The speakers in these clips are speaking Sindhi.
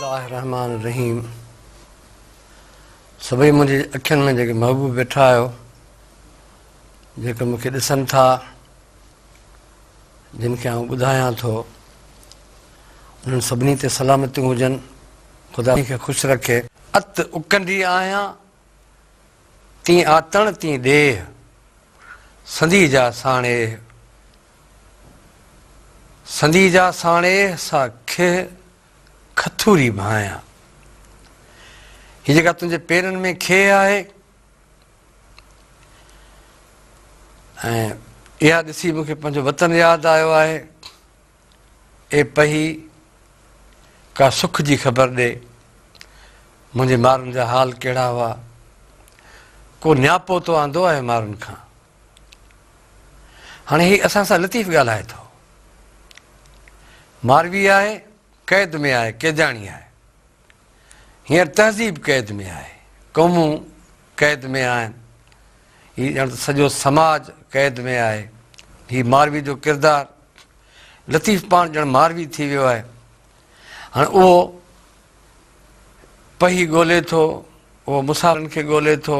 الله الرحمٰن الرحيم سڀئي منهنجي اکين ۾ جيڪي محبوب ويٺا آهيو، جيڪي مون کي ڏسن ٿا، جن کي آئون ٻڌايان ٿو، انهن سڀني تي سلامتيون هجن، خدا کي خوش رکي. ات اڪنڊي آهيان، تين آتڻ تين ڏيهه، سندي جا ساڻيهه. سندي جا ساڻيهه سا کهه کٿوري ڀانئيان. هي جيڪا تنهنجي پيرن ۾ کهه آهي ۽ اها ڏسي مون کي پنهنجو وطن ياد آيو آهي. اي پهي ڪا سک جي خبر ڏي، منهنجي مارن جا حال ڪهڙا هئا؟ ڪو نياپو تو آندو آهي مارن کان؟ هاڻي هي اسان سان لطيف ڳالهائي ٿو. ماروي آهي، قيد ۾ آهي، قيدياڻي آهي. هينئر تهذيب قيد ۾ آهي، قومون قيد ۾ آهن. هي ڄڻ ته سڄو سماج قيد ۾ آهي. هي ماروي جو ڪردار لطيف پاڻ ڄڻ ماروي ٿي ويو آهي. هاڻي اهو پهي ڳولي ٿو، اهو مسافرن کي ڳولي ٿو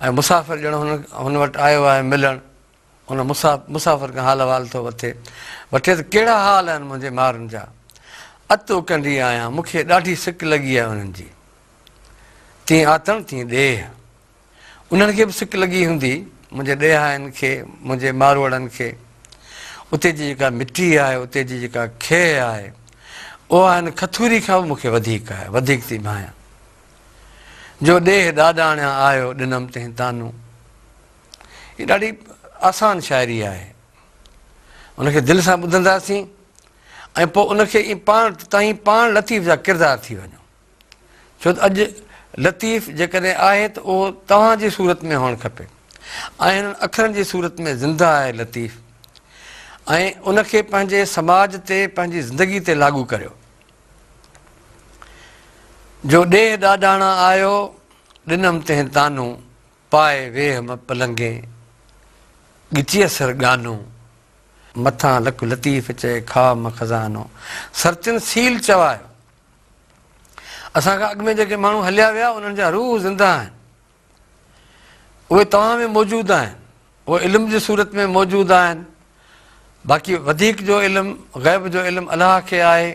۽ مسافر ڄڻ هن هن وٽ آيو آهي ملڻ، ان مسافر کان حال احوال ٿو وٺي، وٺي ته ڪهڙا حال آهن منهنجي مارن جا، ات اڪنڊي آهيان، مون کي ڏاڍي سڪ لڳي آهي انهن جي، تيئن آتڻ تيئن ڏيهه. انهن کي به سڪ لڳي هوندي، منهنجي ڏيهائين کي، منهنجي ماروئڙن کي. اتي جي جيڪا مٽي آهي، اتي جي جيڪا کيهه آهي، اها هن کٿوري کان به مون کي وڌيڪ آهي، وڌيڪ ٿي ڀانئيان. جو ڏيهه ڏاڏاڻيان آيو، ڏنم تنهن طعنو. هي ڏاڍي آسان شاعري آهي. ان کي دل سان ٻڌنداسين ۽ پوء ان کي ائين پاڻ تائين پاڻ لطيف جا ڪردار ٿي وڃو. ڇو ته اڄ لطيف جيڪڏهن آهي ته اهو توهان جي صورت ۾ هئڻ کپي ۽ هنن اکرن جي صورت ۾ زنده آهي لطيف ۽ ان کي پنهنجي سماج تي پنهنجي زندگي تي لاڳو ڪريو. جو ڏيهه ڏاڏاڻا آيو، ڏنم تنهن طعنو، پائي ويهه م پلنگين، ڳچيء سر ڳانو. مٿان لڪ لطيف چئي، کاء م خزانو، سرتين سيل چوايو. اسان کان اڳ ۾ جيڪي ماڻهو هليا ويا انهن جا روح زنده آهن، اهي توهان ۾ موجود آهن، اهي علم جي صورت ۾ موجود آهن. باقي وڌيڪ جو علم غيب جو علم الله کي آهي.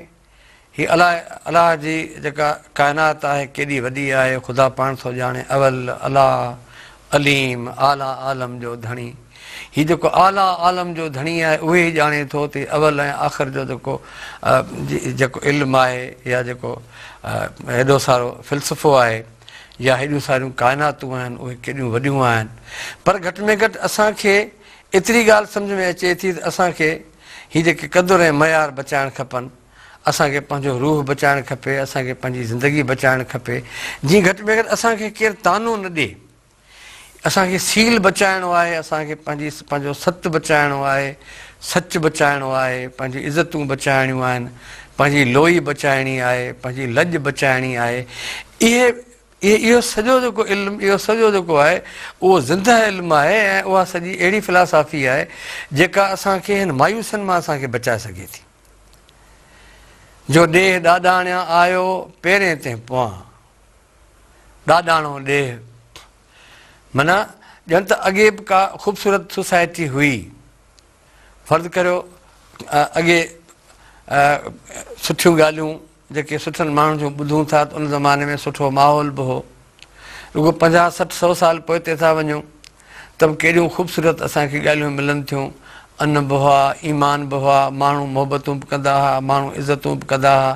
هي الله الله جي جيڪا ڪائنات آهي ڪيڏي وڏي آهي خدا پاڻ ٿو ڄاڻي. اول الله عليم اعليٰ عالم جو ڌڻي. هي جيڪو اعليٰ عالم جو ڌڻي آهي اهي ئي ڄاڻي ٿو ته اول ۽ آخر جو جيڪو جيڪو علم آهي يا جيڪو هيڏو سارو فلسفو آهي يا هيڏيون ساريون ڪائناتون آهن اهي ڪيڏيون وڏيون آهن پر گهٽ ۾ گهٽ اسان کي ايتري ڳالهه سمجهه ۾ اچي ٿي ته اسان کي هي جيڪي قدر ۽ معيار بچائڻ کپن اسان کي پنهنجو روح بچائڻ کپي اسان کي پنهنجي زندگي بچائڻ کپي جيئن گهٽ ۾ گهٽ اسان کي ڪير طعنو نه ڏي. اسان کي سيل بچائڻو آهي، اسان کي پنهنجي پنهنجو ست بچائڻو آهي، سچ بچائڻو آهي، پنهنجي عزتون بچائڻيون آهن، پنهنجي لوئي بچائڻي آهي، پنهنجي لڄ بچائڻي آهي. اهي اهي اهو سڄو جيڪو علم اهو سڄو جيڪو آهي اهو زنده علم آهي ۽ اها سڄي اهڙي فلاسافي آهي جيڪا اسان کي هن مايوسين مان اسان کي بچائي سگهي ٿي. جو ڏيهه ڏاڏاڻيان آيو پيرين تنهن پوان. ڏاڏاڻو ڏيهه معنيٰ ڄڻ ته اڳي به ڪا خوبصورت سوسائٽي هئي. فرض ڪريو اڳي سٺيون ڳالهيون جيڪي سٺن ماڻهن جون ٻڌون ٿا ته ان زماني ۾ سٺو ماحول به هو. رڳو پنجاهه سٺ سئو سال پوئتي ٿا وڃون ته به ڪيڏيون خوبصورت اسان کي ڳالهيون ملن ٿيون. ان به هئا، ايمان به هئا، ماڻهو محبتون به ڪندا ها، ماڻهو عزتون به ڪندا ها.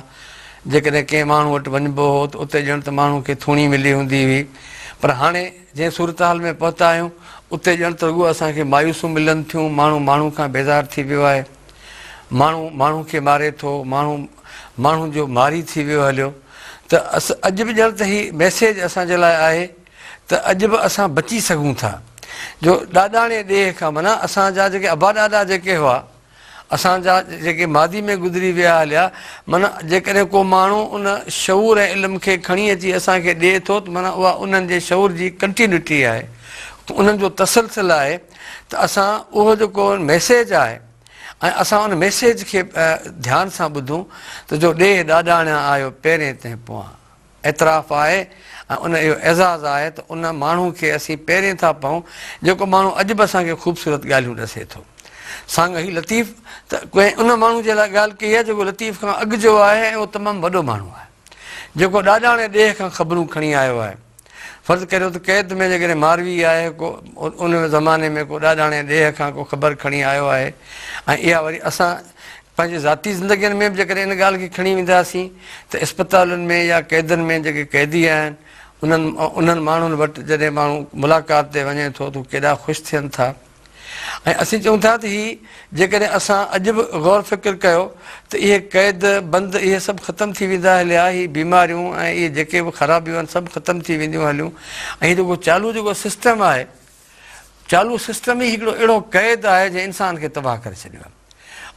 جيڪڏهن ڪنهن ماڻهو وٽ وڃبو هو ته اتي ڄڻ ته ماڻهو کي ٿوڻي ملي هوندي هئي. پر هاڻي جنهن صورتحال ۾ پهتا آهيون، اتي ڄڻ ته رڳو اسان کي مايوسون ملن ٿيون، ماڻهو ماڻهو کان بيزار ٿي ويو آهي. ماڻهو ماڻهو کي ماري ٿو، ماڻهو ماڻهو جو ماري ٿي ويو هليو. ته اڄ به ڄڻ ته هي ميسيج اسان جي لاء آهي ته اڄ به اسان بچي سگهون ٿا جو ڏاڏاڻي ڏيهه کان معنيٰ اسان جا جيڪي ابا ڏاڏا جيڪي هئا اسان جا جيڪي ماضي ۾ گذري ويا هليا معنيٰ جيڪڏهن ڪو ماڻهو ان شعور ۽ علم کي کڻي اچي اسان کي ڏئي ٿو ته معنيٰ اها انهن جي شعور جي ڪنٽينيوٽي آهي انهن جو تسلسل آهي ته اسان اهو جيڪو ميسيج آهي. ۽ اسان ان ميسيج کي ڌيان سان ٻڌون ته جو ڏيهه ڏاڏاڻيان آيو پيرين تنهن پوان. اعتراف آهي ۽ ان اهو اعزاز آهي ته ان ماڻهو کي اسين پيرين ٿا پئون جيڪو ماڻهو اڄ به اسان کي خوبصورت ڳالهيون ڏسي ٿو. سانگ هي لطيف ته ڪنهن ان ماڻهو جي لاء ڳالهه ڪئي آهي جيڪو لطيف کان اڳ جو آهي ۽ اهو تمام وڏو ماڻهو آهي جيڪو ڏاڏاڻي ڏيهه کان خبرون کڻي آيو آهي. فرض ڪريو ته قيد ۾ جيڪڏهن ماروي آهي ڪو ان زماني ۾ ڪو ڏاڏاڻي ڏيهه کان ڪو خبر کڻي آيو آهي ۽ اها وري اسان پنهنجي ذاتي زندگين ۾ به جيڪڏهن ان ڳالهه کي کڻي وينداسين ته اسپتالن ۾ يا قيدن ۾ جيڪي قيدي آهن انهن انهن ماڻهن وٽ جڏهن ماڻهو ملاقات تي وڃي ٿو ته ڪيڏا خوش ٿين ٿا ۽ اسين چئون ٿا ته هي جيڪڏهن اسان اڄ به غور فڪر ڪيو ته اهي قيد بند اهي سڀ ختم ٿي ويندا هليا هي بيماريون ۽ اهي جيڪي به خرابيون آهن سڀ ختم ٿي وينديون هليون ۽ هي جيڪو چالو جيڪو سسٽم آهي چالو سسٽم ئي هڪڙو اهڙو قيد آهي جنهن انسان کي تباهه ڪري ڇڏيو آهي.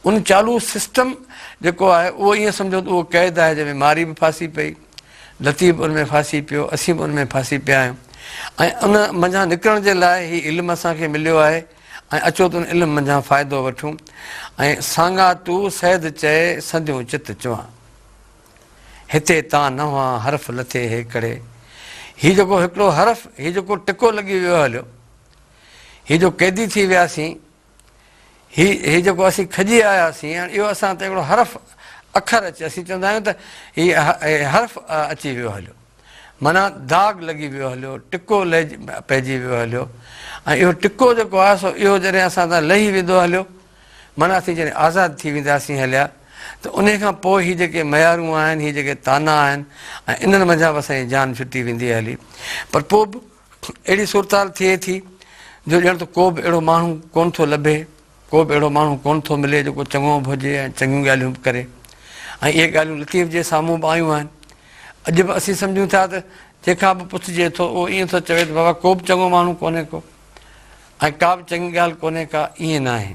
ان چالو سسٽم جيڪو آهي اهو ائين سمجهو ته اهو قيد آهي جنهن ۾ ماري به ڦاسي پئي، لطيف به ان ۾ ڦاسي پيو، اسين به ان ۾ ڦاسي پيا آهيون ۽ ان منجهان نڪرڻ جي لاء هي علم اسان کي مليو آهي ۽ اچو ته ان علم منجهان فائدو وٺون ۽ سانگا تو سيد چئي سنديون چت چوان هتي تان نه هئان حرف لٿي هيڪڙي هي جيڪو هڪڙو حرف هي جيڪو ٽڪو لڳي ويو هليو هي جو قيدي ٿي وياسين هي هي جيڪو اسين کڄي آياسين هاڻي اهو اسان تي هڪڙو حرف اکر اچي اسين چوندا آهيون ته هي حرف اچي ويو هليو معنيٰ داغ لڳي ويو هليو ٽڪو لهجي پئجي ويو هليو ۽ اهو ٽڪو جيڪو آهي سو اهو جڏهن اسان تان لهي ويندو هليو معنيٰ اسين جڏهن آزاد ٿي وينداسين هليا ته انهي کان پوء هي جيڪي ميارون آهن هي جيڪي طعنا آهن ۽ انهن منجهان به اسان جي جان ڇٽي ويندي هلي پر پوء به اهڙي صورتحال ٿئي ٿي جو ڄڻ ته ڪو به اهڙو ماڻهو ڪونه ٿو لڀي، ڪو به اهڙو ماڻهو ڪونه ٿو ملي جيڪو چڱو به هجي ۽ چڱيون ڳالهيون به ڪري ۽ اهي ڳالهيون لطيف جي سامهون به آيون آهن. اڄ به اسين سمجهون ٿا ته جنهن کان به پڇجي ٿو اهو ائين ٿو چوي ته بابا ڪو به چڱو ماڻهو ڪونهي ڪو ۽ ڪا به چڱي ڳالهه ڪونهي ڪا، ائين ناهي.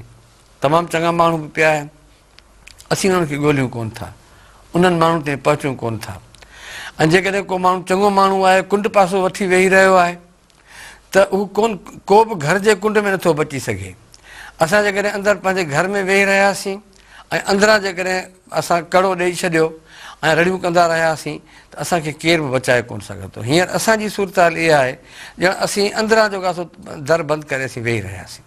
تمام چڱا ماڻهو به پيا آهن. اسين انهن کي ڳوليون ڪونه ٿا، انهن ماڻهن تائين پهچون ڪونه ٿا ۽ جيڪڏهن ڪو ماڻهو چڱو ماڻهو آهي، ڪنڊ پاسو وٺي ويهي رهيو آهي ته هو ڪونه ڪو به گهر جي ڪنڊ ۾ نٿو بچي سگهي. اسان جيڪڏهن اندر پنهنجي گهر ۾ ويهي رهياسين ۽ اندران جيڪڏهن اسان ڪڙو ڏيئي ڇڏيو ۽ رڙيون ڪندا رهياسين ته اسان کي ڪير به بچائي ڪونه سگهندو. هينئر اسان جي صورتحال اها آهي ڄڻ اسين اندران جيڪو آهي سو در بند ڪري اسين ويهي رهياسين.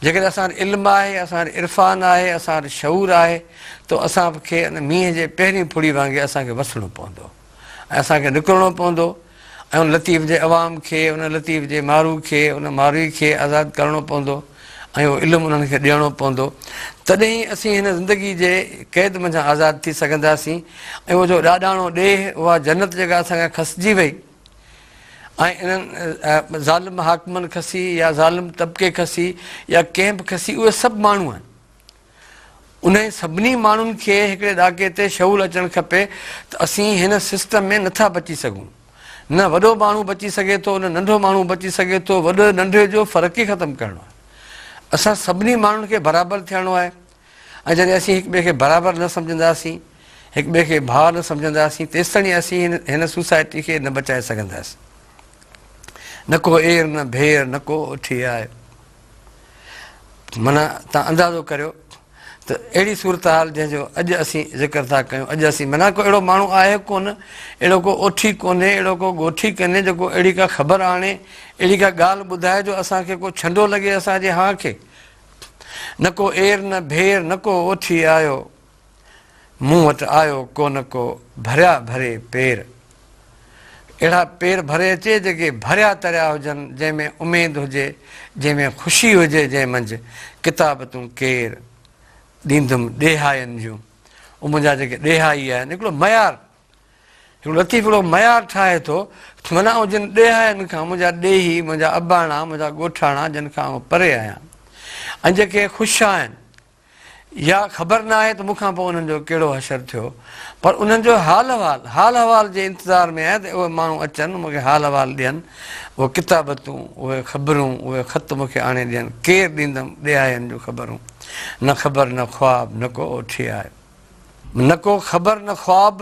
جيڪڏهن اسان وٽ علم آهي، اسان وٽ عرفان آهي، اسان وٽ شعور آهي ته اسان کي ان مينهن جي پهرين ڦڙي وانگي اسان کي وسڻو پوندو ۽ اسان کي نڪرڻو پوندو ۽ ان لطيف جي عوام کي، ان لطيف جي مارو کي، ان ماروي کي آزاد ڪرڻو پوندو ۽ اهو علم انهن کي ڏيڻو پوندو تڏهن ئي اسين هن زندگي جي قيد منجهان آزاد ٿي سگهنداسين ۽ اهو جو ڏاڏاڻو ڏيهه، اها جنت جيڪا اسان کان کسجي وئي، ۽ انهن ظالم حاڪمن کسي يا ظالم طبقي کسي يا ڪنهن به کسي اهي سڀ ماڻهو آهن انهن سڀني ماڻهن کي هڪڙي ڏاڪي تي شعور اچڻ کپي ته اسين هن سسٽم ۾ نٿا بچي سگهون نه وڏو ماڻهو بچي سگهي ٿو نه ننڍو ماڻهو بچي سگهي ٿو وڏو ننڍي جو فرق ئي ختم ڪرڻو آهي اسان سڀني ماڻهن کي برابر ٿيڻو آهي ۽ جڏهن اسين هڪ ٻئي کي برابر نه سمجهنداسين، هڪ ٻئي کي ڀاء نه سمجهنداسين، تيستائين اسين هن سوسائٽي کي نه بچائي سگهنداسين. نه ڪو اير نه ڀير، نه ڪو اٺي آء. معنيٰ تان اندازو ڪريو ته اهڙي صورتحال جنهن جو اڄ اسين ذڪر ٿا ڪيون، اڄ اسين معنيٰ ڪو اهڙو ماڻهو آهي ڪونه، اهڙو ڪو اوٺي ڪونهي، اهڙو ڪو ڳوٺي ڪونهي جيڪو اهڙي ڪا خبر آڻي، اهڙي ڪا ڳالهه ٻڌائي جو اسان کي ڪو ڇنڊو لڳي اسان جي هانء کي. نه ڪو اير نه ڀير نه ڪو اوٺي آيو، مون وٽ آيو ڪو نه ڪو ڀريا ڀري پير. اهڙا پير ڀري اچي جيڪي ڀريا تريا هجن، جنهن ۾ اميد هجي، جنهن ۾ خوشي هجي، جنهن منجهه ڪتابتون ڪير ڏيندم ڏيهاين جون. او منهنجا جيڪي ڏيهائي آهن، هڪڙو معيار هڪڙو لطيف هڪڙو معيار ٺاهي ٿو، معنيٰ آئون جن ڏيهاين کان، منهنجا ڏيهي، منهنجا اباڻا، منهنجا ڳوٺاڻا، جن کان آئون پري آهيان ۽ جيڪي خوش آهن يا خبر نه آهي ته مون کان پوء انهن جو ڪهڙو حشر ٿيو، پر انهن جو حال احوال، حال احوال جي انتظار ۾ آهيان ته اهي ماڻهو اچن، مون کي حال احوال ڏين، اهي ڪتابتون، اهي خبرون، اهي خط مون کي آڻي ڏين، ڪير ڏيندم ڏيهاين جون خبرون، نه خبر نه خواب، نه ڪو اوٺي آء. نه ڪو خبر نه خواب،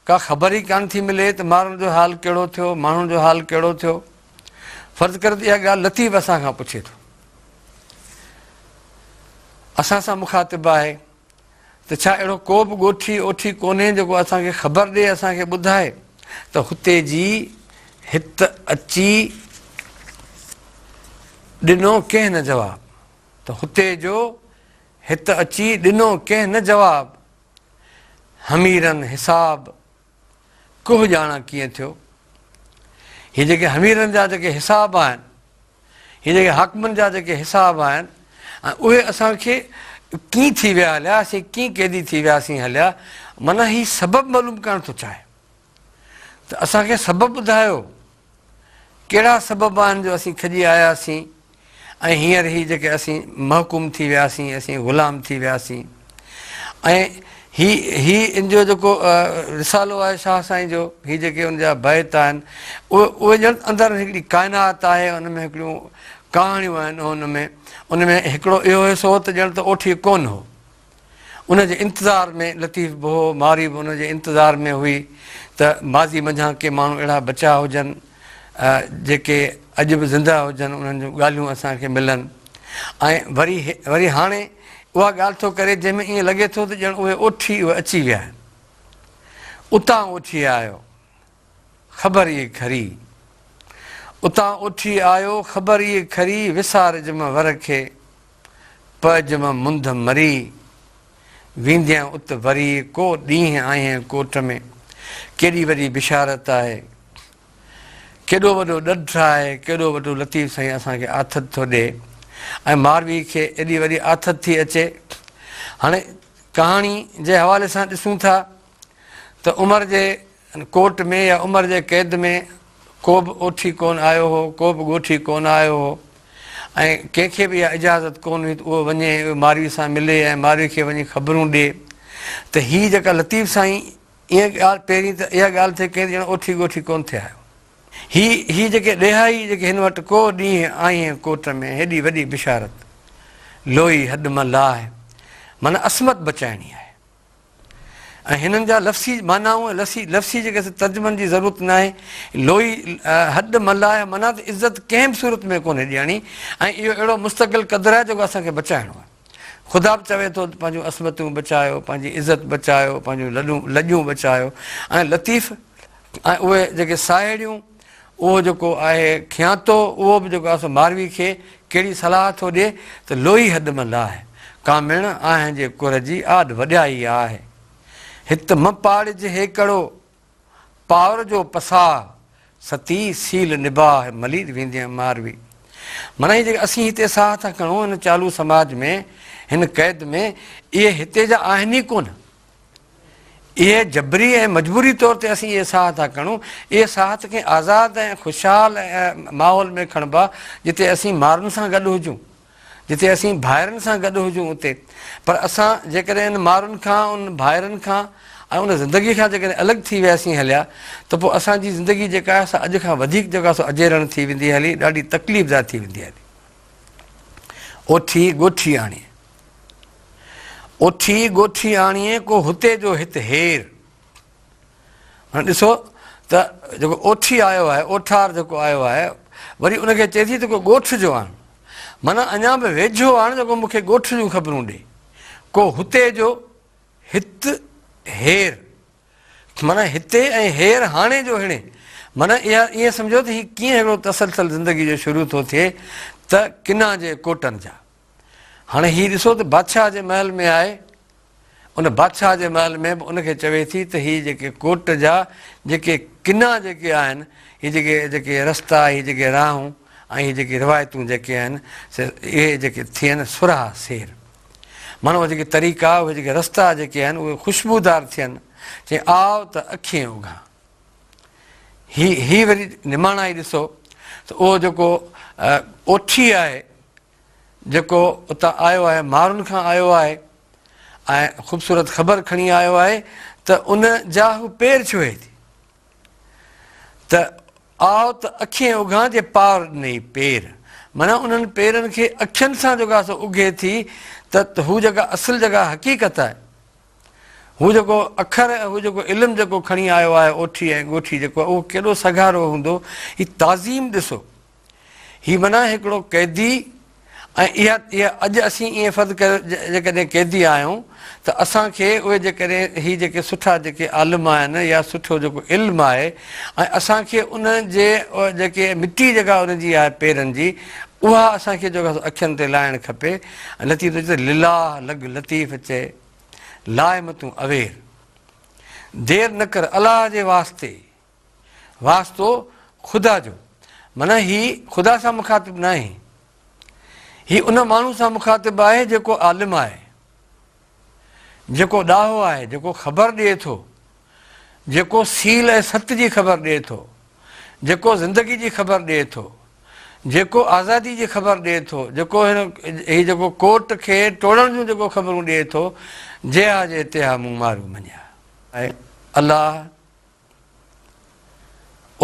ڪا خبر ئي ڪانه ٿي ملي ته مارن جو حال ڪهڙو ٿيو، ماڻهن جو حال ڪهڙو ٿيو. فرض ڪر ته اها ڳالهه لطيف اسان کان پڇي ٿو. اسان سان مخاطب آهي ته ڇا اهڙو ڪو به ڳوٺي اوٺي ڪونهي جيڪو اسان کي خبر ڏي اسان کي ٻڌائي ته هتي جي هت اچي ڏنو ڪنهن نه جواب ته هتي جو هت اچي ڏنو ڪنهن نه جواب حميرن حساب ڪوهه ڄاڻان ڪيئن ٿيو. هي جيڪي حميرن جا جيڪي حساب آهن، هي جيڪي حاڪمن جا جيڪي حساب آهن ۽ اهي اسان کي ڪيئن ٿي ويا هليا، اسين ڪيئن قيدي ٿي وياسين هليا، معنيٰ هي سبب معلوم ڪرڻ ٿو چاهي ته اسان کي سبب ٻڌايو. ڪهڙا سبب آهن جو اسين کڄي آياسين ۽ هينئر هي جيڪي اسين محڪوم ٿي وياسين، اسين غلام ٿي وياسين ۽ هي هي ان جو جيڪو رسالو آهي شاهه سائين جو هي جيڪي ان جا بيت آهن اهي اهي ڄڻ اندر هڪڙي ڪائنات آهي ان ۾ هڪڙيون ڪهاڻيون آهن ان ۾ ان ۾ هڪڙو اهو حصو هو ته ڄڻ ته اوٺي ڪونه هو. ان جي انتظار ۾ لطيف به هو، مارئي به ان جي انتظار ۾ هئي ته ماضي منجهان ڪي ماڻهو اهڙا بچيا هجن، جيڪي اڄ به زنده هجن، انهن جون ڳالهيون اسان کي ملن ۽ وري وري هاڻي اها ڳالهه ٿو ڪري جنهن ۾ ائين لڳي ٿو ته ڄڻ اهي اوٺي اهي اچي ويا آهن. اتان اوٺي آيو، خبر اي کري. اتان اوٺي آيو، خبر اي کري، وسارج م ور کي. پئج م منڌ مري، ويندين ات وري، ڪو ڏينهن آئين ڪوٽ ۾. ڪيڏي وڏي بشارت آهي، ڪيڏو وڏو ڏڍ آهي، ڪيڏو وڏو لطيف سائين اسان کي آٿت ٿو ڏئي ۽ ماروي کي ايڏي وڏي آٿت ٿي اچي. هاڻي ڪهاڻي جي حوالي سان ڏسون ٿا ته عمر جي ڪوٽ ۾ يا عمر جي قيد ۾ ڪو به اوٺي ڪونه آيو هو، ڪو به ڳوٺي ڪونه آيو هو ۽ ڪنهن کي به اها اجازت ڪونه هئي ته اهو وڃي ماروي سان ملي ۽ ماروي کي وڃي خبرون ڏئي ته هي جيڪا لطيف سائين ائين ڳالهه پهرين ته اها ڳالهه ٿئي ڪئي ته ڄڻ اوٺي ڳوٺي ڪونه ٿي آيو. هي هي جيڪي ڏيهائي جيڪي هن وٽ ڪو ڏينهن آئين ڪوٽ ۾ هيڏي وڏي بشارت لوئي هڏ م لاهه معنيٰ عصمت بچائڻي آهي. ۽ هنن جا لفظي معنائون ۽ لفظي لفظي جيڪي سي ترجمن جي ضرورت ناهي. لوئي هڏ ملاء معنيٰ ته عزت ڪنهن به صورت ۾ ڪونهي ڏيڻي ۽ اهو اهڙو مستقل قدر آهي جيڪو اسان کي بچائڻو آهي. خدا به چوي ٿو ته پنهنجون عصمتون بچايو، پنهنجي عزت بچايو، پنهنجون لڏون لڄون بچايو ۽ لطيف ۽ اهي جيڪي ساهيڙيون اهو جيڪو آهي کيانتو اهو به جيڪو آهي سو ماروي کي ڪهڙي صلاح ٿو ڏئي ته لوئي هڏ م لاهه، ڪامڻ آهن جي ڪر جي آڏ وڏيائي آهه. هت م پاڙج هيڪڙو، پاور جو پساهه، ستي سيل نباهه ملير ويندين ماروي. معنيٰ هي جيڪي اسين هتي ساهه ٿا کڻون هن چالو سماج ۾ هن قيد ۾ اهي هتي جا آهن ئي ڪونه. اهي جبري ۽ مجبوري طور تي اسين اهي ساهه ٿا کڻون، اهي ساهه ته ڪنهن آزاد ۽ خوشحال ماحول ۾ کڻبا جتي اسين مارن سان گڏ هجون، جتي اسين ڀائرن سان گڏ هجون اتي پر اسان جيڪڏهن ان مارن کان، ان ڀائرن کان ۽ ان زندگي کان جيڪڏهن الڳ ٿي وياسين هليا ته پوء اسان جي زندگي جيڪا آهي سا اڄ کان وڌيڪ جيڪا سو اجيرڻ ٿي ويندي هلي، ڏاڍي تڪليفده ٿي ويندي هلي. اوٺي ڳوٺي آڻي. اٿي ڳوٺي آڻيئين ڪو هتي جو هت هير. هاڻي ڏسو ته جيڪو اوٺي آيو آهي، اوٺار جيڪو آيو آهي، وري ان کي چئي ٿي ته ڪو ڳوٺ جو آڻ. معنيٰ اڃا به ويجهو آڻ جيڪو مون کي ڳوٺ جون خبرون ڏي. ڪو هتي جو هت هير. معنيٰ هتي ۽ هير هاڻي جو هيڻي. معنيٰ اها ائين سمجهو ته هي ڪيئن هڪڙو تسلسل زندگي جو شروع ٿو ٿئي ته ڪنا جي ڪوٽن جا. هاڻي هي ڏسو ته بادشاهه جي محل ۾ آهي، ان بادشاهه جي محل ۾ به ان کي چوي ٿي ته هي جيڪي ڪوٽ جا جيڪي ڪنا جيڪي آهن، هي جيڪي جيڪي رستا، هي جيڪي راهون ۽ هي جيڪي روايتون جيڪي آهن، سي اهي جيڪي ٿين سرها سير. معنيٰ اهي جيڪي طريقا، اهي جيڪي رستا جيڪي آهن، اهي خوشبودار ٿين. چئي آء ته اکين اگهان. هي هي وري نماڻائي ڏسو ته اهو جيڪو اوٺي آهي، جيڪو اتان آيو آهي، مارن کان آيو آهي ۽ خوبصورت خبر کڻي آيو آهي ته ان جا هو پير ڇهي ٿي ته آء ته اکين اگهان جي پار ڏنئي پير معنيٰ انهن پيرن کي اکين سان جيڪا سو اگهي ٿي ته هو جيڪا اصل جيڪا حقيقت آهي هو جيڪو اکر ۽ هو جيڪو علم جيڪو کڻي آيو آهي اوٺي ۽ ڳوٺي جيڪو اهو ڪيڏو سگهارو هوندو هي تعظيم ڏسو هي معنيٰ هڪڙو قيدي ۽ اها اها اڄ اسين ائين فرض ڪريو جيڪڏهن قيدي آهيون ته اسان کي اهي جيڪڏهن هي جيڪي سٺا جيڪي عالم آهن يا سٺو جيڪو علم آهي ۽ اسان کي ان جي جيڪي مٽي جيڪا ان جي آهي پيرن جي اها اسان کي جيڪو آهي سو اکين تي لائڻ کپي ۽ لطيف ٿو چئي ته لله لڳ لطيف چئي لاء م تون اوير دير نه ڪر الله جي واسطي واسطو خدا جو معنيٰ هي خدا سان مخاطب ناهي هي ان ماڻهو سان مخاطب آهي جيڪو عالم آهي جيڪو ڏاهو آهي جيڪو خبر ڏئي ٿو جيڪو سيل ۽ ست جي خبر ڏئي ٿو جيڪو زندگي جي خبر ڏئي ٿو جيڪو آزادي جي خبر ڏئي ٿو جيڪو هن هي جيڪو ڪوٽ کي ٽوڙڻ جون جيڪو خبرون ڏئي ٿو جيها جي تيها مون مارو مڃيا ۽ الله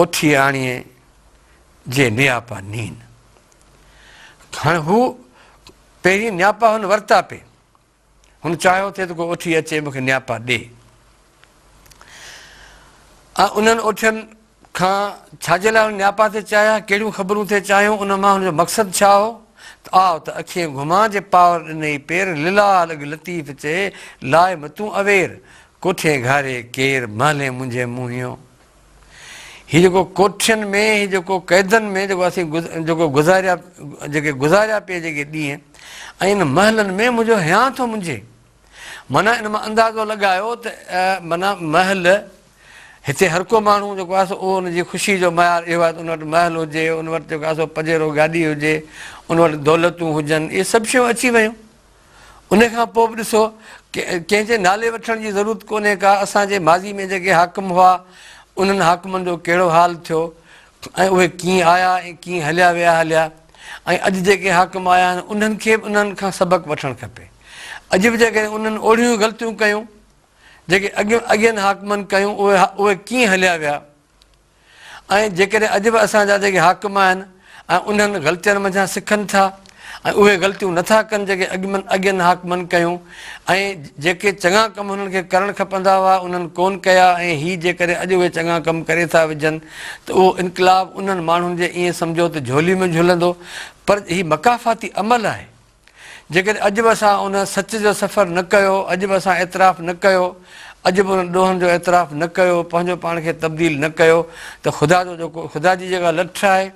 اوٺي آڻي جي نياپا نين. هاڻي هو پهرين نياپا هن ورتا پئي. هن چاهيو ٿي ته ڪو اوٺي اچي مون کي نياپا ڏي. ۽ انهن اوٺين کان ڇا جي لاء هن نياپا ٿي چاهيا، ڪهڙيون خبرون ٿي چاهيون، ان مان هن جو مقصد ڇا هو ته آء ته اکين گهمان جي پاور ڏنئي پير، لله لڳ لطيف چئي، لاء متون اوير، ڪوٺين گهاري ڪير، مهلين منجهه مونهيون. هي جيڪو ڪوٺين ۾ هي جيڪو قيدن ۾ جيڪو اسين جيڪو گذاريا جيڪي گذاريا پئي جيڪي ڏينهن ۽ ان مهلن ۾ منهنجو هيانء ٿو منجهي. معنيٰ ان مان اندازو لڳايو ته معنيٰ مهل هتي هر ڪو ماڻهو جيڪو آهي سو اهو ان جي خوشي جو معيار اهو آهي ته ان وٽ محل هجي، ان وٽ جيڪو آهي سو پجيرو گاڏي هجي، ان وٽ دولتون هجن، اهي سڀ شيون اچي ويون. ان کان پوء به ڏسو ڪنهن جي نالي وٺڻ جي ضرورت ڪونهي ڪا، اسان جي ماضي ۾ جيڪي حاڪم هئا انهن حاڪمن جو ڪهڙو حال ٿيو ۽ اهي ڪيئن آيا ۽ ڪيئن هليا ويا هليا ۽ اڄ جيڪي حاڪم آيا آهن انهن کي به انهن کان سبق وٺڻ کپي. اڄ به جيڪڏهن انهن اوڙيون ئي غلطيون ڪيون جيڪي اڳين حاڪمن ڪيون اهي اهي ڪيئن هليا ويا ۽ جيڪڏهن اڄ به اسان جا جيڪي حاڪم آهن ۽ انهن غلطين منجهان سکن ٿا ۽ اهي غلطيون نٿا ڪن جيڪي اڳين حاڪمن ڪيون ۽ جيڪي چڱا ڪم هنن کي ڪرڻ کپندا هئا انهن ڪون ڪيا ۽ هي جيڪڏهن اڄ اهي چڱا ڪم ڪري ٿا وجهن ته اهو انقلاب انهن ماڻهن جي ائين سمجهو ته جهولي ۾ جهلندو پر هي مڪافاتي عمل آهي. جيڪڏهن اڄ به اسان ان سچ جو سفر نه ڪيو، اڄ به اسان اعتراف نه ڪيو، اڄ به انهن ڏوهن جو اعتراف نه ڪيو، پنهنجو پاڻ کي تبديل نه ڪيو ته خدا جو جيڪو خدا جي جيڪا لٺ آهي،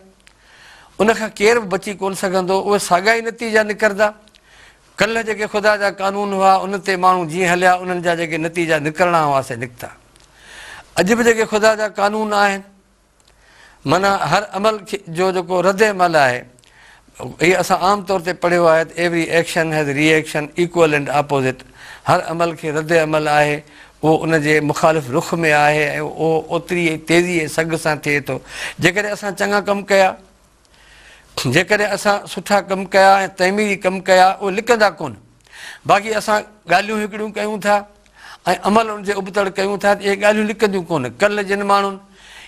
ان کان ڪير به بچي ڪونه سگهندو، اهي ساڳيا ئي نتيجا نڪرندا. ڪلهه جيڪي خدا جا قانون هئا، ان تي ماڻهو جيئن هليا، انهن جا جيڪي نتيجا نڪرڻا هئا سي نڪتا. اڄ به جيڪي خدا جا قانون آهن، معنيٰ هر عمل جو جيڪو رد عمل آهي، هي اسان عام طور تي پڙهيو آهي ته every action has reaction equal and opposite هر عمل کي رد عمل آهي، اهو ان جي مخالف رخ ۾ آهي ۽ اهو اوتري ئي تيزي ۽ سگهه سان ٿئي ٿو. جيڪڏهن اسان چڱا ڪم ڪيا، جيڪڏهن اسان سٺا ڪم ڪيا ۽ تعميري ڪم ڪيا اهي لڪندا ڪونه. باقي اسان ڳالهيون هڪڙيون ڪيون ٿا ۽ عمل ان جي ابتڙ ڪيون ٿا ته اهي ڳالهيون لڪنديون ڪونه. ڪلهه جن ماڻهن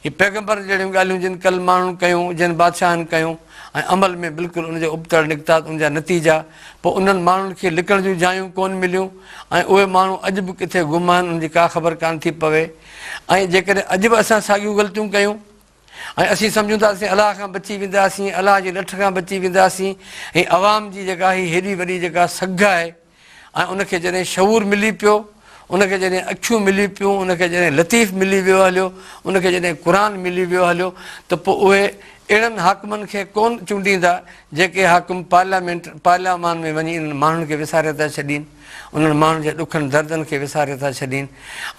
هي پيغمبر جهڙيون ڳالهيون جن ڪلهه ماڻهن ڪيون، جن بادشاهن ڪيون ۽ عمل ۾ بلڪل ان جي ابتڙ نڪتا ته ان جا نتيجا پوء انهن ماڻهن کي لڪڻ جون جايون ڪونه مليون ۽ اهي ماڻهو اڄ به ڪٿي گم آهن انهن جي ڪا خبر ڪانه ٿي پوي ۽ جيڪڏهن اڄ به اسان ساڳيون غلطيون ڪيون ۽ اسين سمجهون ٿا اسين الله کان بچي وينداسين، الله جي لٺ کان بچي وينداسين ۽ عوام جي جيڪا هي هيڏي وڏي جيڪا سگهه آهي ۽ ان کي جڏهن شعور ملي پيو، ان کي جڏهن اکيون ملي پيون، ان کي جڏهن لطيف ملي ويو هليو، ان کي جڏهن قرآن ملي ويو هليو ته پوء اهي اهڙن حاڪمن کي ڪونه چونڊيندا جيڪي حاڪم پارليامينٽ پارليامان ۾ وڃي انهن ماڻهن کي وساري ٿا ڇڏين، انهن ماڻهن جي ڏکن دردن کي وساري ٿا ڇڏين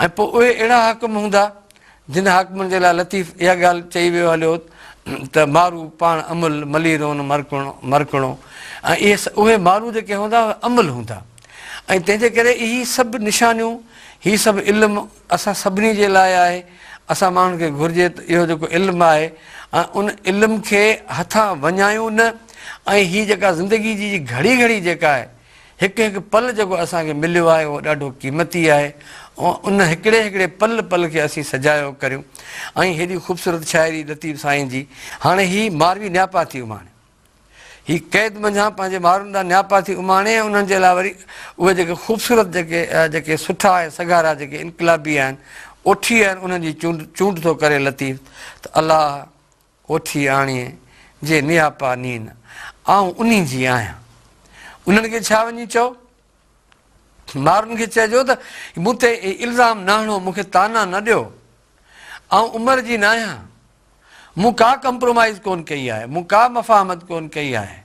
۽ پوء اهي اهڙا حاڪم هوندا جن حاڪمن جي لاء لطيف اها ڳالهه چئي ويو هليو ته مارو پاڻ امل مليرون مرڪڻو مرڪڻو ۽ اهي اهي مارو جيڪي هوندا اهي امل هوندا ۽ تنهن جي ڪري اهي سڀ نشانيون هي سڀ علم اسان سڀني جي لاء آهي اسان ماڻهن کي گهرجي ته اهو جيڪو علم آهي ۽ ان علم کي هٿان وڃايون نه ۽ هي جيڪا زندگي جي گهڙي گهڙي جيڪا آهي هڪ هڪ پل جيڪو اسان کي مليو آهي اهو ڏاڍو قيمتي آهي ۽ ان هڪڙي هڪڙي پل پل کي اسين سجايو ڪريون ۽ هيڏي خوبصورت شاعري لطيف سائين جي هاڻي هي ماروي نياپا ٿي اماڻي هي قيد منجهان پنهنجي مارون ڏانهن نياپا ٿي اماڻي ۽ انهن جي لاء وري اهي جيڪي خوبصورت جيڪي جيڪي سٺا ۽ سگهارا جيڪي انقلابي آهن اوٺي آهن انهن جي چونڊ چونڊ ٿو ڪري لطيف ته الله اوٺي آڻي جي نياپا نين، آئون انهي جي آهيان. انهن کي ڇا وڃي چئو؟ ماروئڙن کي چئجو ته مون تي الزام نه هڻو، مون کي طعنا نه ڏيو. آئون عمر جي ناهيان. مون ڪا ڪمپرومائيز ڪونه ڪئي آهي، مون ڪا مفاهمت ڪونه ڪئي آهي.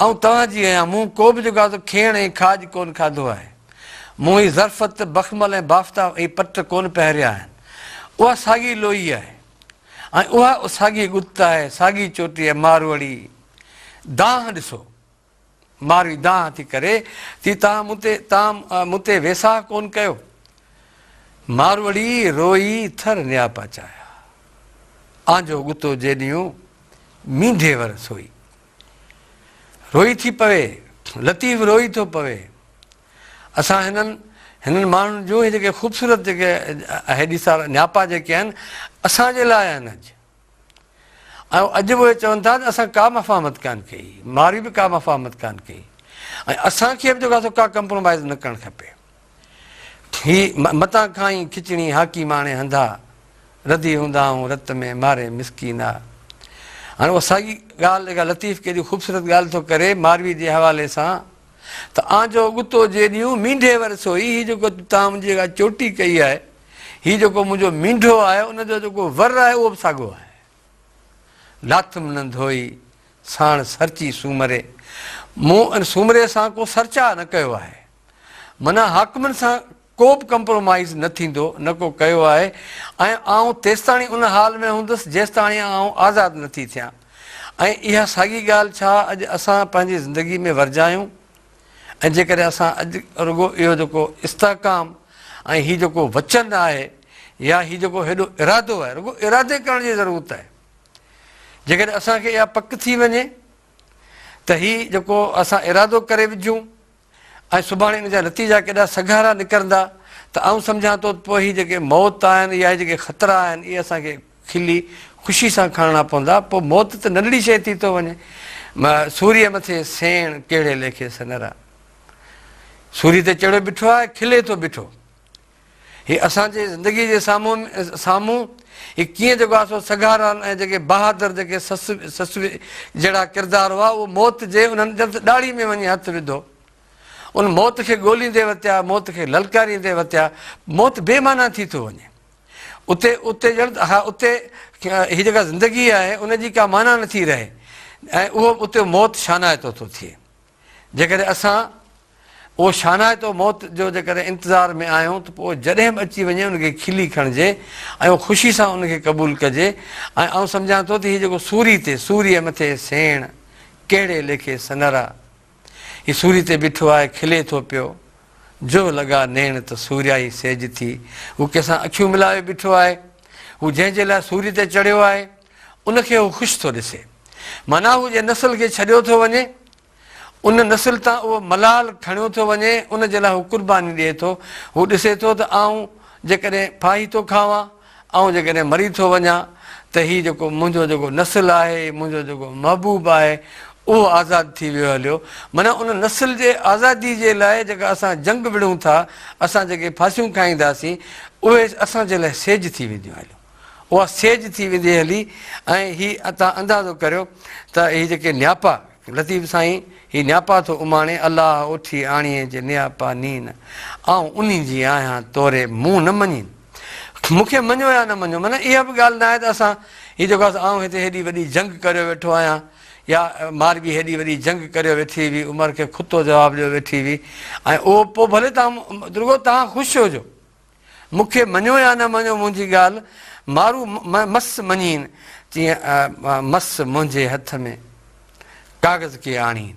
آئون توهان جي آهيان، مون ڪو به جيڪو آهي سو کيڻ ۽ کاڄ ڪونه کاڌو آهي. مون هي ظرفت، بخمل ۽ بافتا ۽ پٽ ڪونه پهريا آهن. اها ساڳي لوئي آهي ۽ اها ساڳي ڳت آهي، ساڳي چوٽي آهي. ماروئڙي دانهن ڏسو. ماروي دانهن ٿي ڪري ٿي، توهان مون تي توهان مون تي ويساهه ڪونه ڪيو. ماروئڙي روئي ٿر نياپا چايا. آنجو ڳتو جيڏيون مينڍي ور سوئي. روئي ٿي پوي، لطيف روئي ٿو پوي. اسان هنن هنن ماڻهن جون هي جيڪي خوبصورت جيڪي هيڏي سارا نياپا جيڪي آهن اسان جي لاء آهن اڄ. ۽ اڄ به اهي چون ٿا ته اسان ڪا مفاهمت ڪانه ڪئي، ماروي به ڪا مفاهمت ڪانه ڪئي ۽ اسان کي به جيڪو آهي سو ڪا ڪمپرومائز نه ڪرڻ کپي. هي متان کائين کچڻي حاڪيماڻي هنڌا، رڌي هوندائون رت ۾ ماري مسڪينا. هاڻي اها ساڳي ڳالهه جيڪا لطيف ڪيڏي خوبصورت ڳالهه ٿو ڪري ماروي جي حوالي سان ته آنجو ڳتو جيڏيون مينڍي ور سوئي، هي جيڪو توهان منهنجي جيڪا چوٽي ڪئي آهي، هي جيڪو منهنجو مينڍو آهي ان جو جيڪو ور آهي اهو به ساڳيو آهي. لاٿم نه ڌوئي ساڻ سرچي سومري. مون ان سومري سان ڪو سرچاء نه ڪيو آهي. معنيٰ حاڪمن سان ڪو به ڪمپرومائيز نه ٿيندو نه ڪو ڪيو آهي ۽ آئون تيستاڻي ان حال ۾ هوندس جيستاڻي آئون آزاد نه ٿي ٿيان. ۽ اها ساڳي ڳالهه ڇا اڄ اسان پنهنجي زندگي ۾ ورجايون؟ ۽ جيڪڏهن اسان اڄ رڳو اهو جيڪو استحڪام ۽ هي جيڪو وچن آهي يا هي جيڪو هيڏو ارادو آهي، رڳو ارادي ڪرڻ جي ضرورت آهي. جيڪڏهن اسان کي اها پڪ ٿي وڃي ته هي جيڪو اسان ارادو ڪري وجهون ۽ سڀاڻي ان جا نتيجا ڪيڏا سگهارا نڪرندا ته آئون سمجهان ٿو ته پوء هي جيڪي موت آهن يا هي جيڪي خطرا آهن اهي اسان کي کلي خوشي سان کڻڻا پوندا، پوء موت ته ننڍڙي شيء ٿي ٿو وڃي. سوريء مٿي سيڻ ڪهڙي ليکي سنرا. سوريء تي چڙهيو بيٺو آهي، کلي ٿو بيٺو. هي اسان جي زندگيء جي سامهون سامهون هي ڪيئن جيڪو آهي سو سگهارا ۽ جيڪي بهادر جيڪي سس سسوي جهڙا ڪردار هئا، اهو موت جي انهن ڄڻ ته ڏاڙهي ۾ وڃي هٿ وڌو. ان موت کي ڳوليندي وتيا، موت کي للڪاريندي وتيا، موت بي معنيٰ ٿي ٿو وڃي. اتي اتي ڄڻ ته ها اتي هي جيڪا زندگي آهي ان جي ڪا معنيٰ نه ٿي رهي ۽ اهو اتي موت شانائتو ٿو ٿئي. جيڪڏهن اسان اهو شانائتو موت جو جيڪڏهن انتظار ۾ آهيون ته پوء جڏهن به اچي وڃي ان کي کلي کڻجي ۽ اهو خوشي سان ان کي قبول ڪجي ۽ آئون سمجهان ٿو ته هي جيڪو سوري تي سوريء مٿي سيڻ ڪهڙي ليکي سنرا هي سوري تي بيٺو آهي، کلي ٿو پيو. جوهه لڳا نيڻ ته سوريائي سيج ٿي. هو ڪنهن سان اکيون ملايو بيٺو آهي. هو جنهن جي لاء سوري تي چڙهيو آهي، ان کي هو خوش ٿو ڏسي. معنيٰ هو جنهن نسل کي ڇڏيو ٿو وڃي، ان نسل تان اهو ملال کڻيو ٿو وڃي، ان جي لاء هو قرباني ڏئي ٿو. هو ڏسي ٿو ته آئون جيڪڏهن ڦاهي ٿو کاوان، آئون جيڪڏهن مري ٿو وڃان ته هي جيڪو منهنجو جيڪو نسل آهي، منهنجو جيڪو محبوب آهي، اهو آزاد ٿي ويو هليو. معنيٰ ان نسل جي آزادي جي لاء جيڪا اسان جنگ وڙهون ٿا، اسان جيڪي ڦاسيون کائينداسين، اهي اسان جي لاء سيج ٿي وينديون هليون. اها سيج ٿي ويندي هلي ۽ هي توهان اندازو ڪريو ته هي جيڪي نياپا، لطيف سائين هي نياپا ٿو اماڻي، الله اوٺي آڻيين جي نياپا نين، آئون انهي جي آهيان توري مون نه مڃين. مون کي مڃو يا نه مڃو، معنيٰ اها به ڳالهه ناهي ته اسان هي جيڪو آهي سو آئون هتي هيڏي وڏي جنگ ڪريو ويٺو آهيان يا ماروي هيڏي وڏي جنگ ڪريو ويٺي هئي، عمر کي کتو جواب ڏيو ويٺي هئي ۽ اهو پوء ڀلي توهان رڳو توهان خوش هجو، مون کي مڃو يا نه مڃو منهنجي ڳالهه، مارو مس مڃين تيئن مس منهنجي هٿ ۾ ڪاغذ ڪي آڻين.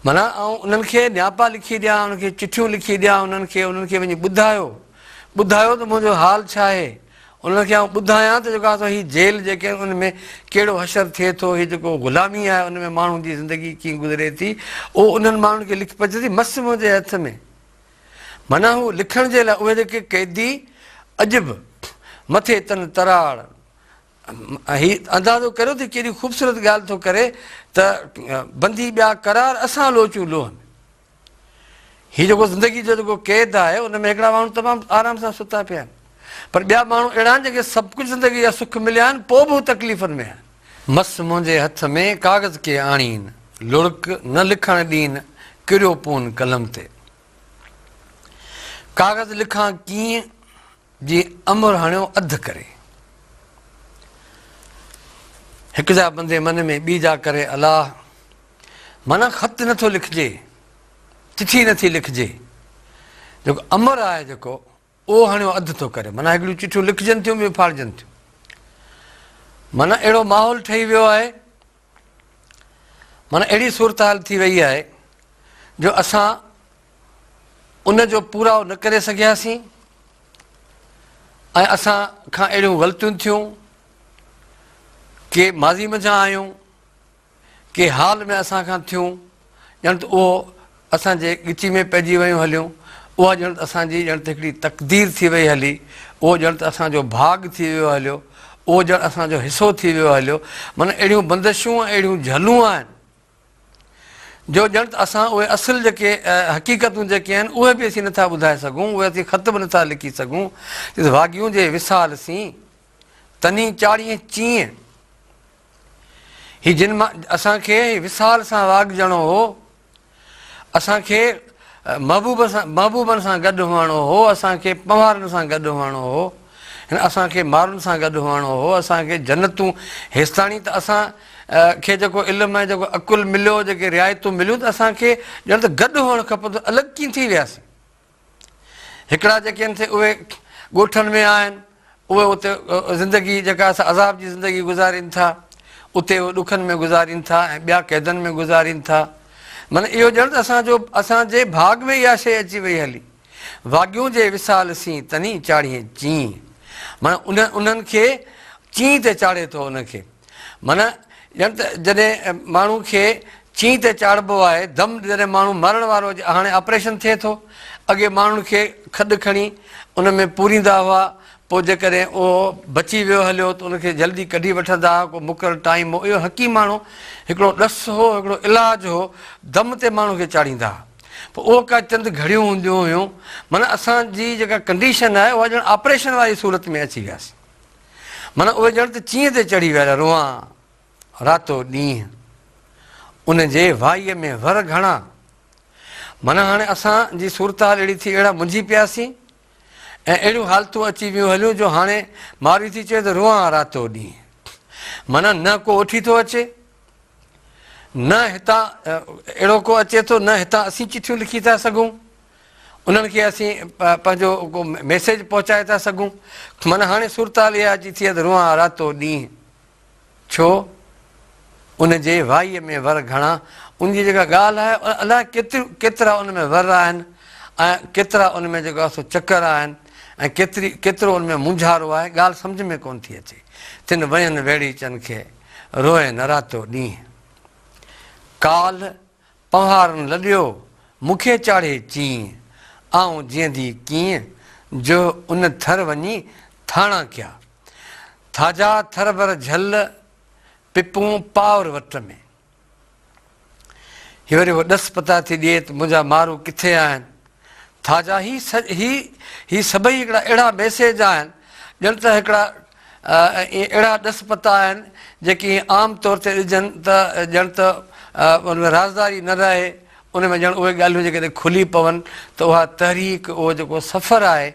معنيٰ آئون انهن کي نياپا لکي ڏيان، انهن کي چٺيون لکي ڏيان، انهن کي انهن کي وڃي ٻڌايو، ٻڌايو ته منهنجو حال ڇا آهي، انهن کي آئون ٻڌايان ته جيڪو آهي سو هي جيل جيڪي آهن ان ۾ ڪهڙو حشر ٿئي ٿو، هي جيڪو غلامي آهي ان ۾ ماڻهن جي زندگي ڪيئن گذري ٿي، اهو انهن ماڻهن کي لکي پچي ٿي مس منهنجي هٿ ۾. معنيٰ هو لکڻ جي لاء اهي جيڪي قيدي اڄ به مٿي تن تراڙ هي اندازو ڪريو ته ڪيڏي خوبصورت ڳالهه ٿو ڪري ته بندي ٻيا قرار اسان لوچون لوهه ۾. هي جيڪو زندگي جو جيڪو قيد آهي ان ۾ هڪڙا ماڻهو تمام آرام سان ستا پيا آهن پر ٻيا ماڻهو اهڙا آهن جيڪي سڀ ڪجهه زندگي جا سک مليا آهن پوء به هو تڪليفن ۾ آهن. مس منهنجي هٿ ۾ ڪاغذ ڪي آڻين. لڙڪ نه لکڻ ڏين، ڪريو پون قلم تي. ڪاغذ لکان ڪيئن، جي امر هڻيو اڌ ڪري. هڪ جا بندي من ۾، ٻي جا ڪري الله. معنيٰ خط نه ٿو لکجي، چٺي نه ٿي لکجي. جيڪو امر آهي جيڪو، اهو هڻيو اڌ ٿو ڪري. معنيٰ هڪڙيون چٺيون لکجن ٿيون، ٻيون ڦاڙجن ٿيون. معنيٰ اهڙو ماحول ٺهي ويو آهي، معنيٰ اهڙي صورتحال ٿي وئي آهي جو اسان ان جو پورائو نه ڪري سگهياسين ۽ اسان کان اهڙيون غلطيون ٿيون، ڪي ماضي منجهان آيون، ڪي حال ۾ اسان کان ٿيون، ڄڻ ته اهو اسان جي ڳچي ۾ پئجي ويون هليون، اها ڄڻ ته اسان جي ڄڻ ته هڪڙي تقدير ٿي وئي هلي، اهو ڄڻ ته اسان جو ڀاڳ ٿي ويو هليو، اهو ڄڻ اسان جو حصو ٿي ويو هليو، معنيٰ اهڙيون بندشون ۽ اهڙيون جهلون آهن جو ڄڻ ته اسان اهي اصل جيڪي حقيقتون جيڪي آهن اهي به اسين نٿا ٻڌائي سگهون، اهي اسين خط به نٿا لکي سگهون، واڳيون جي وصال سين، تني چاڙهين چيئن. هي جن مان اسان کي وصال سان واڳجڻو هو، اسان کي محبوب سان محبوبن سان گڏ هئڻو هو، اسان کي پنهوارن سان گڏ هئڻو هو، هن اسان کي مارن سان گڏ هئڻو هو، اسان کي جنتون هيستاڻي ته اسان کي جيڪو علم ۽ جيڪو عقل مليو، جيڪي رعايتون مليون ته اسان کي ڄڻ ته گڏ هئڻ کپندو، الڳ ڪيئن ٿي وياسين؟ هڪڙا جيڪي آهن سي اهي ڳوٺن ۾ آهن، اهي اتي زندگي جيڪا سا عذاب جي زندگي گذارين ٿا، اتي اهي ڏکن ۾ گذارين ٿا ۽ ٻيا قيدن ۾ گذارين ٿا. معنيٰ اهو ڄڻ ته اسان جو اسان جي ڀاڳ ۾ اها شيء اچي وئي هلي. واڳيون جي وصال سين تني چاڙهين چين. معنيٰ ان انهن کي چين تي چاڙهي ٿو ان کي. معنيٰ ڄڻ ته جڏهن ماڻهو کي چين تي چاڙهبو آهي، دم جڏهن ماڻهو مرڻ وارو هجي، هاڻي آپريشن ٿئي ٿو، اڳي ماڻهن کي کڏ کڻي ان ۾ پوريندا هئا، پوء جيڪڏهن اهو بچي ويو هليو ته ان کي جلدي ڪڍي وٺندا هئا، ڪو مقرر ٽائيم هو، اهو حڪيماڻو هڪڙو ڏس هو، هڪڙو علاج هو، دم تي ماڻهو کي چاڙهيندا هئا، پوء اهو ڪا چند گهڙيون هونديون هيون، معنيٰ اسان جي جيڪا ڪنڊيشن آهي اها ڄڻ آپريشن واري صورت ۾ اچي وياسين. معنيٰ اهي ڄڻ ته چينء تي چڙهي ويا روئان راتو ڏينهن، ان جي وائيء ۾ ور گهڻا. معنيٰ هاڻي اسان جي صورتحال اهڙي ٿي، اهڙا منجهي پياسين ۽ اهڙيون حالتون اچي ويون هليون جو هاڻي ماروي ٿي چوي ته روئان راتو ڏينهن. معنيٰ نه ڪو اوٺي ٿو اچي، نه هتان اهڙو ڪو اچي ٿو، نه هتان اسين چٺيون لکي ٿا سگهون. انهن کي اسين پنهنجو ڪو ميسيج پهچائي ٿا سگهون. معنيٰ هاڻي صورتحال اها اچي ٿي آهي ته روئان راتو ڏينهن ڇو ان جي وائيء ۾ ور گهڻا. ان جي جيڪا ڳالهه آهي الاء ڪيتريون ڪيترا ان ۾ ور آهن ۽ ڪيترا ان ۾ جيڪو آهي سو چڪر آهن ۽ ڪيتري ڪيترو ان ۾ مونجهارو آهي ڳالهه سمجهه ۾ ڪونه ٿي اچي. تن وين ويڙهيچن کي روئين نه راتو ڏينهن. ڪالهه پنهوارن لڏيو، مون کي چاڙهي چيئين، آئون جيئندي ڪيئن، جو ان ٿر وڃي ٿاڻا ڪيا. ٿاجا ٿر بر جهل، پپون پاور وٽ ۾. هي وري هو ڏس پتا ٿي ڏئي ته منهنجا مارو ڪٿي آهن. ٿاجا هي هي هي سڀئي هڪڙا اهڙا ميسيج آهن، ڄڻ ته هڪڙا اهڙا ڏس پتا آهن جيڪي عام طور تي ڏجن ته ڄڻ ته ان ۾ رازداري نه رهي، ان ۾ ڄڻ اهي ڳالهيون جيڪڏهن کلي پون ته اها تحريڪ، اهو جيڪو سفر آهي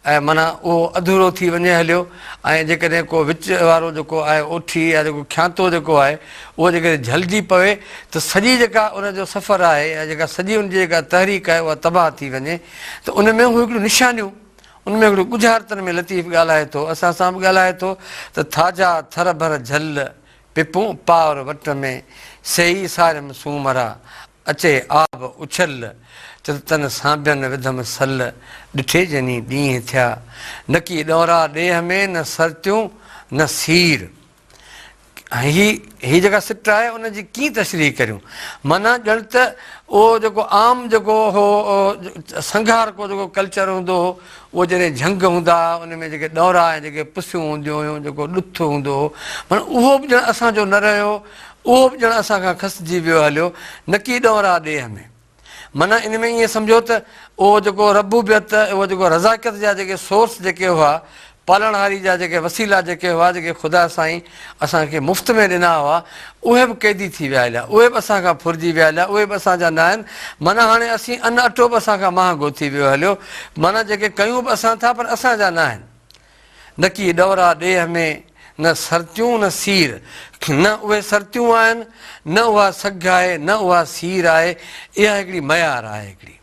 ۽ معنيٰ اهو اڌورو ٿي وڃي هليو ۽ جيڪڏهن ڪو وچ وارو جيڪو آهي اوٺي يا جيڪو کيانتو جيڪو آهي اهو جيڪڏهن جهلجي پوي ته سڄي جيڪا ان جو سفر آهي يا جيڪا سڄي ان جي جيڪا تحريڪ آهي اها تباهه ٿي وڃي ته ان ۾ هو هڪڙيون نشانيون ان ۾ هڪڙو ڳجهارتن ۾ لطيف ڳالهائي ٿو، اسان سان به ڳالهائي ٿو ته ٿاجا ٿر ڀر جهل، پپون پار وٽ ۾، سيئي ساريم سومرا، اچي آب اڇل، چت تن سانبين وڌم سل، ڏٺي جني ڏينهن ٿيا، نڪي ڏونرا ڏيهه ۾، نه سرتيون نه سير. هي هي جيڪا سٽ آهي ان جي ڪيئن تشريح ڪريون؟ معنيٰ ڄڻ ته اهو جيڪو عام جيڪو هو سنگهارڪو جيڪو ڪلچر هوندو هو اهو جڏهن جهنگ هوندا هئا ان ۾ جيڪي ڏورا ۽ جيڪي پسيون هونديون هيون جيڪو ڏٿ هوندو هو معنيٰ اهو به ڄڻ اسان جو نه رهيو اهو به ڄڻ اسان کان کسجي ويو هليو نڪي ڏونرا ڏيهه ۾. معنيٰ ان ۾ ائين سمجهو ته اهو جيڪو ربوبيت، اهو جيڪو رزاقت جا جيڪي سورس جيڪي هئا، پالڻهاري جا جيڪي وسيلا جيڪي هئا، جيڪي خدا سائين اسان کي مفت ۾ ڏنا هئا، اهي به قيدي ٿي ويا هليا، اهي به اسان کان ڦرجي ويا هليا، اهي به اسان جا ناهن، معنيٰ هاڻي اسين ان اٽو به اسان کان مهانگو ٿي ويو هليو، معنيٰ جيڪي ڪيون به اسان ٿا پر اسان جا ناهن. نڪي ڏورا ڏيهه ۾، نه سرتيون نه سير، نه اهي سرتيون آهن، نه اها سگهه آهي، نه اها سير آهي، اها هڪڙي ميار آهي هڪڙي.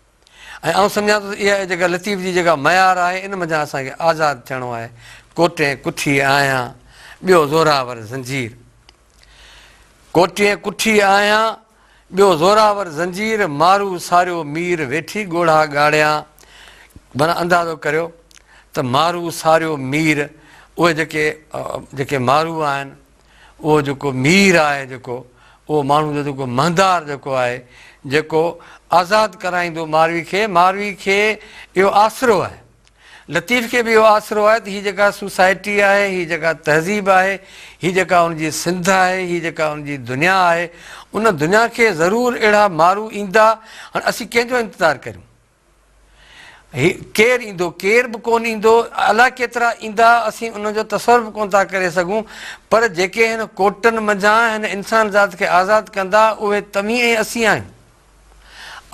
۽ آئون سمجهان ٿو ته اها جيڪا لطيف جي جيڪا معيار آهي ان منجهان اسان کي آزاد ٿيڻو آهي. ڪوٽين ڪٺي آهيان، ٻيو زوراور زنجير. ڪوٽين ڪٺي آهيان، ٻيو زوراور زنجير، مارو ساريو مير، ويٺي ڳوڙها ڳاڙيان. معنيٰ اندازو ڪريو ته مارو ساريو مير، اهي جيڪي جيڪي مارو آهن، اهو جيڪو مير آهي جيڪو اهو ماڻهو جو جيڪو مهندار جيڪو آهي جيڪو آزاد ڪرائيندو ماروي کي، ماروي کي اهو آسرو آهي. لطيف کي به اهو آسرو آهي ته هي جيڪا سوسائٽي آهي، هي جيڪا تهذيب آهي، هي جيڪا ان جي سنڌ آهي، هي جيڪا ان جي دنيا آهي، ان دنيا کي ضرور اهڙا مارو ايندا. هاڻي اسين ڪنهن جو انتظار ڪريون؟ هي ڪير ايندو؟ ڪير به ڪونه ايندو. الاء ڪيترا ايندا، اسين ان جو تصور به ڪونه ٿا ڪري سگهون. پر جيڪي هن ڪوٽن منجهان هن انسان ذات کي آزاد ڪندا، اهي توهين ۽ اسين آهيون.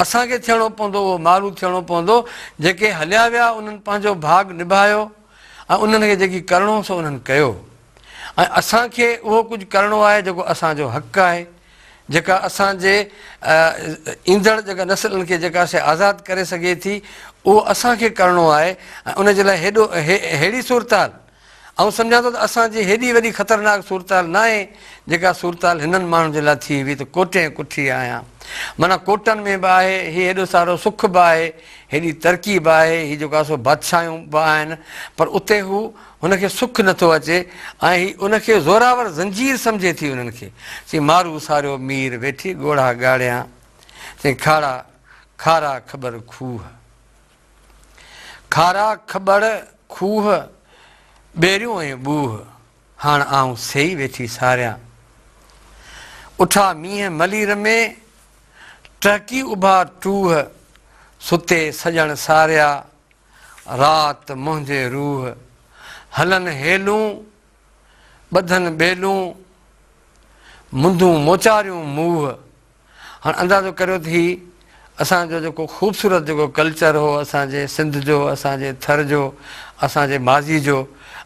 اسان کي ٿيڻو پوندو، اهو مارو ٿيڻو پوندو. جيڪي هليا ويا، انهن پنهنجو ڀاڳ نڀايو ۽ انهن کي جيڪي ڪرڻو هو سو انهن ڪيو ۽ اسان کي اهو ڪجهه ڪرڻو آهي جيڪو اسان جو حق آهي. جيڪا اسان جي ايندڙ جيڪا نسلن کي جيڪا شيء آزاد ڪري سگهي ٿي اهو اسان کي ڪرڻو آهي ۽ ان جي لاء هيڏو ههڙي صورتحال آئون سمجهان ٿو ته اسان جي هيڏي وڏي خطرناڪ صورتحال ناهي جيڪا صورتحال هنن ماڻهن جي لاء ٿي هئي ته ڪوٽين ڪٺي آهيان معنيٰ ڪوٽن ۾ به آهي هي هيڏو سارو سک به آهي هيڏي ترقي به آهي هي جيڪو آهي سو بادشاهيون به آهن پر اتي هو هن کي سک نه ٿو اچي ۽ هي ان کي زوراور زنجير سمجهي ٿي انهن کي چي مارو ساريو مير ويٺي ڳوڙها ڳاڙيان چي کاڙا کارا کٻر کوهه کارا کٻڙ کوهه ٻيريون ۽ ٻوهه هاڻ آئون سيئي ويٺي ساريان اٺا مينهن ملير ۾ ٽهڪي اڀا ٽوهه ستي سڄڻ ساريا رات منهنجي روح، هلن هيلون، ٻڌن ٻيلون، منڌون موچاريون موهه. هاڻ اندازو ڪريو ته هي اسان جو جيڪو خوبصورت جيڪو ڪلچر هو اسان جي سنڌ جو، اسان جي ٿر جو، اسان جي ماضي جو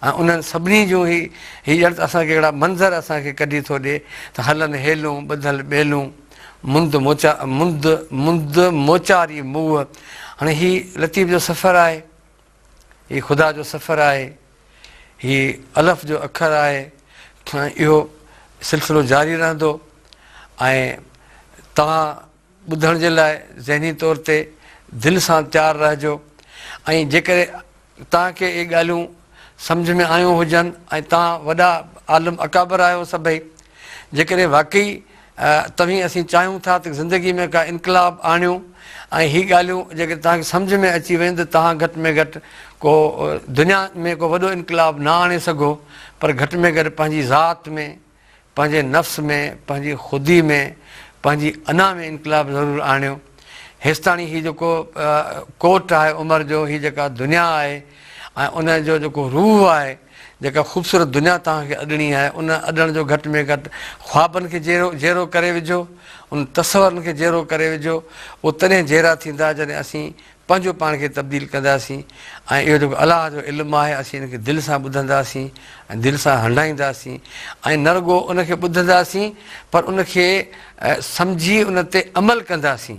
۽ انهن سڀني جون هي هي ڄڻ ته اسان کي اهڙا منظر اسان کي ڪڍي ٿو ڏي ته هلن هيلون، ٻڌل ٻيلون. مند موچا مند مند موچاري موهه. هاڻي هي لطيف جو سفر آهي، هي خدا جو سفر آهي، هي الف جو اکر آهي ۽ اهو سلسلو جاري رهندو ۽ توهان ٻڌڻ جي لاء ذهني طور تي دل سان تيار رهجو ۽ جيڪڏهن توهان کي اهي ڳالهيون سمجهه ۾ آيون هجن ۽ توهان وڏا عالم اڪابر آهيو سڀئي، جيڪڏهن واقعي توهين اسين چاهيون ٿا ته زندگي ۾ ڪا انقلاب آڻيون ۽ هي ڳالهيون جيڪڏهن توهان کي سمجهه ۾ اچي ويون ته توهان گهٽ ۾ گهٽ ڪو دنيا ۾ ڪو وڏو انقلاب نه آڻي سگهو پر گهٽ ۾ گهٽ پنهنجي ذات ۾ پنهنجي نفس ۾، پنهنجي خودي ۾، پنهنجي انا ۾ انقلاب ضرور آڻيو. هيستاڻي هي جيڪو ڪوٽ آهي عمر جو، هي جيڪا دنيا آهي ۽ ان جو جيڪو روح آهي، جيڪا خوبصورت دنيا توهان کي اڏڻي آهي، ان اڏڻ جو گهٽ ۾ گهٽ خوابن کي جيئرو جيئرو ڪري وجهو، ان تصورن کي جيئرو ڪري وجهو. اهو تڏهن جيئرا ٿيندا جڏهن اسين پنهنجو پاڻ کي تبديل ڪنداسين ۽ اهو جيڪو الله جو علم آهي اسين ان کي دل سان ٻڌنداسين ۽ دل سان هنڊائينداسين ۽ نه رڳو ان کي ٻڌنداسين پر ان کي سمجهي ان تي عمل ڪنداسين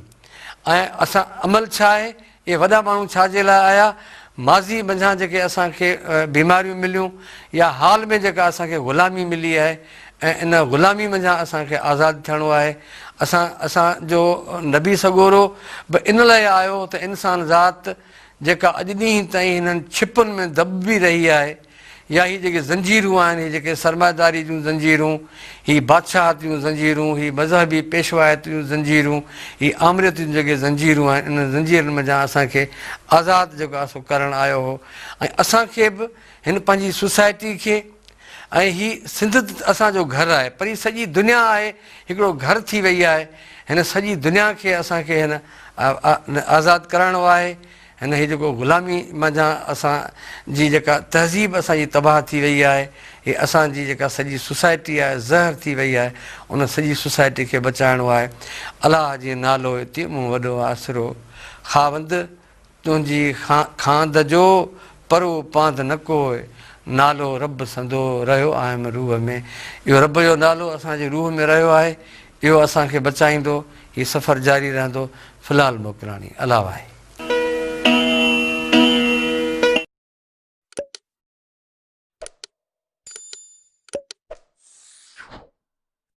۽ اسان عمل ڇا آهي اهي وڏا ماڻهو ڇا جي لاء آيا ماضي منجهان جيڪي اسان کي بيماريون مليون يا حال ۾ جيڪا اسان کي غلامي ملي آهي ۽ ان غلامي منجهان اسان کي آزاد ٿيڻو آهي. اسان اسان جو نبي سڳورو به ان لاء آيو ته انسان ذات جيڪا اڄ ڏينهن تائين هنن ڇپن ۾ دٻبي رهي آهي يا هي جيڪي زنجيرون آهن هي جيڪي سرمائيداري جون زنجيرون، هي بادشاهت جون زنجيرون، هي مذهبي پيشوائيت جون زنجيرون، هي آمريت جون جيڪي زنجيرون آهن انهن زنجيرن منجهان اسان کي آزاد جيڪو آهي سو ڪرڻ آيو هو ۽ اسان کي به هن پنهنجي سوسائٽي کي ۽ هي سنڌ ته اسان جو گهر آهي پر هي سڄي دنيا آهي هڪڙو گهر ٿي وئي آهي هن سڄي دنيا کي اسان کي هن آزاد ڪرائڻو آهي. هن هي جيڪو غلامي منجهان اسان جي جيڪا تهذيب اسان جي تباهه ٿي وئي آهي، هي اسان جي جيڪا سڄي سوسائٽي آهي زهر ٿي وئي آهي، ان سڄي سوسائٽي کي بچائڻو آهي. الله جيئن نالو تيئن مون وڏو آسرو. خاوند تنهنجي کاند جو پرو پاند نه ڪوء، نالو رب سندو رهيو آهم روح ۾. اهو رب جو نالو اسان جي روح ۾ رهيو آهي، اهو اسان کي بچائيندو. هي سفر جاري رهندو. في الحال موڪلاڻي. الله واهي.